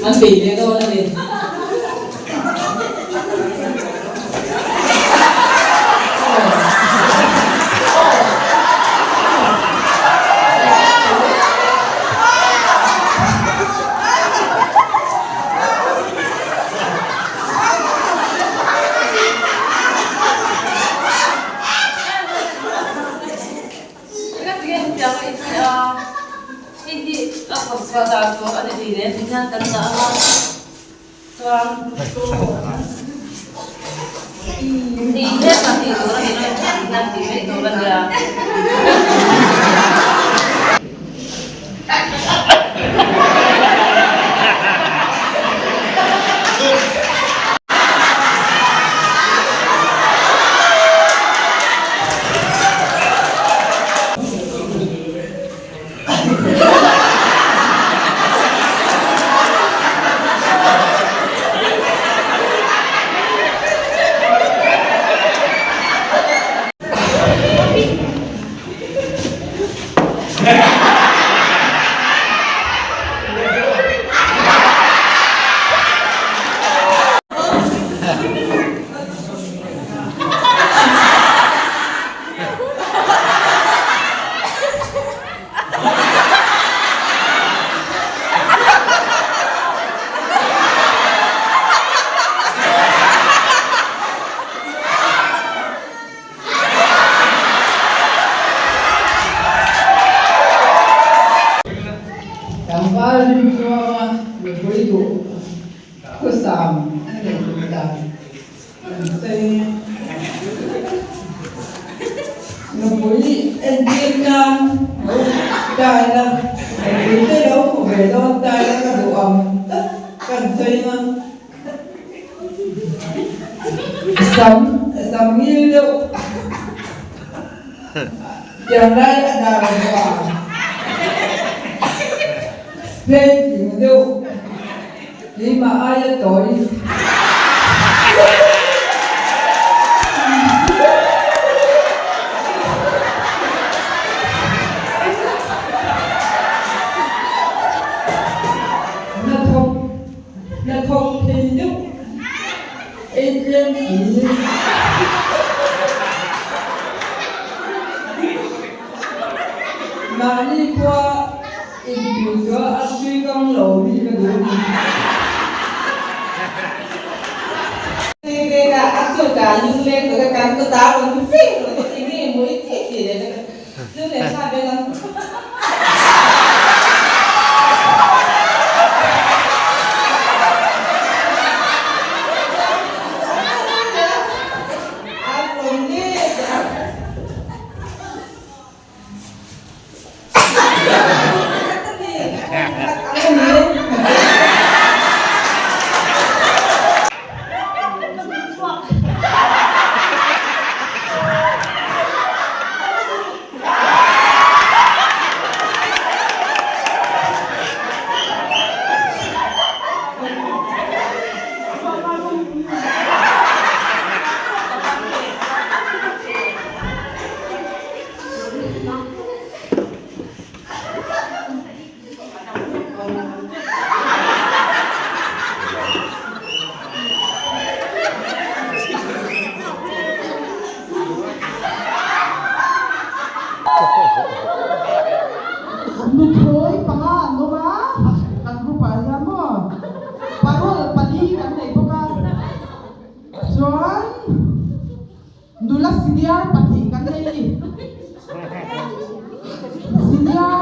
An bei leh dawn a ni. Hei hi a kawt chhuah dan tur a ni tih leh ti hian kan dah ang a, chuan tih hian kan tih tur a ni lo, ti hian tih mai tur a nia. Tlangval rimtluanga mipui duh khawsam a neih duh dan an sawi. Nupui entir nan lo tai la, nupui te lo hmu ve dawn tai la ka duh ang tak kan sawi a. Sam sam ngil deuh tiang lai a dar vang phei tling deuh. Keimah aia tawi. Hnathawk hnathawk thei deuh ei tlem si. Mahni khua intuihtuah a sui kam lo mi ka duh ni. A chutah lungleng ka kan kut a rawn fing rawn ti nge maw i tih tih leh ka lungleng thla vel ang. A rawn let a. Nuthlawi panga an awm a, kan group ah hian maw parol pali kan nei bawk a, chuan. Nula senior pahnih kan nei a ni. Senior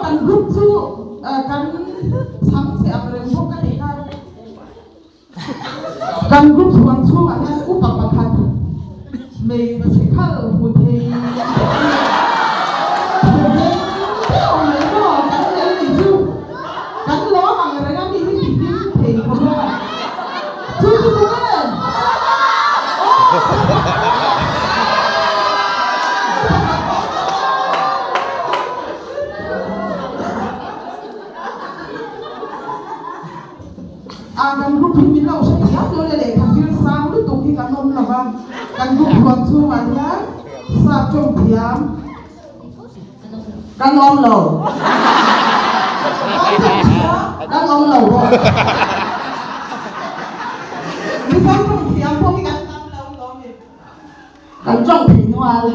Kan group chu kan chhang che ang reng bawk a nih kha. Kan group chhuang chhungah hian upa pakhat hmeichhe khal hmu thei deuh mai maw kan nei nih chu kan lawm ang reng a mi hi ti hlim thei khawp a chu chu tu nge? A kan group hi min lo hre thiam lo le lehkha zir sang lutuk hi kan awm lo va, kan group huam chhungah hian sap tawng thiam kan awm lo, kan tawng thiam kan awm lo bawk, Mizo tawng thiam pawh hi kan tam lo hlawm e, kan tawng thei nual.